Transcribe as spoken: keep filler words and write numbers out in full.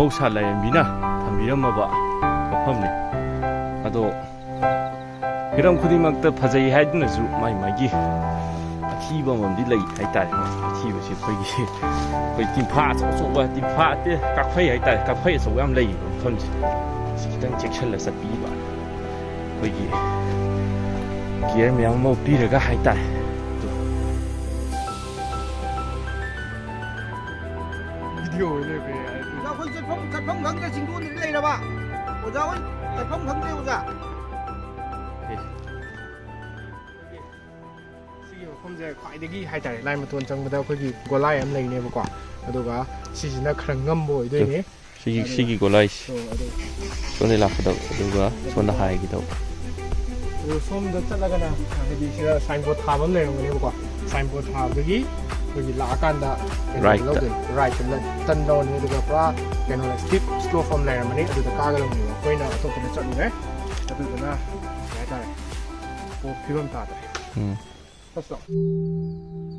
ꯃꯍꯧꯁꯥ ꯂꯥꯏꯔꯦꯝꯕꯤꯅ ꯊꯝꯕꯤꯔꯝꯃꯕ ꯃꯐꯝꯅꯤ꯫ ꯑꯗꯣ ꯍꯤꯔꯝ ꯈꯨꯗꯤꯡꯃꯛꯇ ꯐꯖꯩ ꯍꯥꯏꯗꯨꯅꯁꯨ ꯃꯥꯏ ꯃꯥꯏꯒꯤ ꯑꯊꯤꯕ ꯑꯃꯗꯤ ꯂꯩ ꯍꯥꯏꯇꯥꯔꯦ꯫ ꯑꯊꯤꯕꯁꯤ ꯑꯩꯈꯣꯏꯒꯤ, ꯑꯩꯈꯣꯏ ꯇꯤꯝꯐꯥ ꯑꯆꯧ ꯑꯆꯧꯕ, ꯇꯤꯝꯐꯥ ꯑꯠꯇꯦ, ꯀꯥꯛꯐꯩ ꯍꯥꯏꯇꯥꯔꯦ, ꯀꯥꯛꯐꯩ ꯑꯆꯧꯕ ꯌꯥꯝ ꯂꯩꯌꯦꯕ ꯃꯐꯝꯁꯦ꯫ ꯁꯤ ꯈꯤꯇꯪ ꯆꯦꯛꯁꯤꯜꯂ ꯆꯠꯄꯤꯕ ꯑꯩꯈꯣꯏꯒꯤ ꯒꯤꯌꯔ ꯃꯌꯥꯝ ꯑꯃ ꯄꯤꯔꯒ ꯍꯥꯏꯇꯥꯔꯦ꯫ ꯚꯤꯗꯤꯑꯣ ꯑꯣꯏ ꯂꯩꯔꯝꯃꯦ ꯍꯥꯏꯗꯤ꯫ ꯑꯣꯖꯥ, ꯑꯩꯈꯣꯏ ꯆꯠꯐꯝ, ꯆꯠꯐꯝ ꯈꯪꯗ꯭ꯔꯦ, ꯆꯤꯡꯗꯣꯟꯗꯗꯤ ꯂꯩꯔꯕ꯫ ꯑꯣꯖꯥ ꯍꯣꯏ ꯆꯠꯐꯝ ꯈꯪꯗ꯭ꯔꯦ, ꯑꯣꯖꯥ꯫ ꯁꯤꯒꯤ ꯃꯐꯝꯁꯦ ꯈ꯭ꯋꯥꯏꯗꯒꯤ ꯍꯥꯏꯇꯥꯔꯦ, ꯂꯥꯏ ꯃꯇꯣꯟ ꯆꯪꯕꯗ ꯑꯩꯈꯣꯏꯒꯤ ꯒꯣꯂꯥꯏ ꯑꯃ ꯂꯩꯅꯦꯕꯀꯣ꯫ ꯑꯗꯨꯒ ꯁꯤꯁꯤꯅ ꯈꯔ ꯉꯝꯕ ꯑꯣꯏꯗꯣꯏꯅꯦ꯫ ꯁꯤꯒꯤ, ꯑꯗꯨꯒ ꯁꯤꯒꯤ ꯒꯣꯂꯥꯏꯁꯦ꯫ ꯑꯣ, ꯑꯗꯨ ꯁꯣꯝꯗꯩ ꯂꯥꯛꯀꯗꯕ, ꯑꯗꯨꯒ ꯁꯣꯝꯗ ꯍꯥꯏꯒꯗꯕ꯫ ꯑꯗꯨ ꯁꯣꯝꯗ ꯆꯠꯂꯒꯅ, ꯍꯥꯏꯗꯤ, ꯁꯤꯗ ꯁꯥꯏꯟꯕꯣꯔꯗ ꯊꯥꯕ ꯑꯃ ꯂꯩꯔꯝꯒꯅꯦꯕꯀꯣ꯫ ꯁꯥꯏꯟꯕꯣꯔꯗ ꯊꯥꯕꯗꯒꯤ ꯑꯩꯈꯣꯏꯒꯤ ꯂꯥꯛꯑꯀꯥꯟꯗ ꯀꯩꯅꯣ ꯔꯥꯏꯠꯇ꯫ ꯂꯧꯗꯣꯏꯅꯤ, ꯔꯥꯏꯠꯇ ꯂ-, ꯇꯟ ꯂꯧꯔꯅꯤ, ꯑꯗꯨꯒ ꯄꯨꯔꯥ ꯀꯩꯅꯣ, ꯁ꯭ꯇꯤꯞ ꯁ꯭ꯂꯣꯞ ꯑꯃ ꯂꯩꯔꯝꯃꯅꯤ, ꯑꯗꯨꯗ ꯀꯥꯒꯗꯧꯅꯦꯕ꯫ ꯑꯩꯈꯣꯏꯅ ꯑꯇꯣꯞꯄꯗ ꯆꯠꯂꯨꯔꯦ, ꯑꯗꯨꯗꯨꯅ ꯀꯩ ꯍꯥꯏꯇꯥꯔꯦ, ꯑꯣ, ꯐꯤꯕꯝ ꯇꯥꯗ꯭ꯔꯦ꯫ ꯎꯝ꯫ ꯐꯥꯔꯁ ꯂꯥꯛꯑꯣ꯫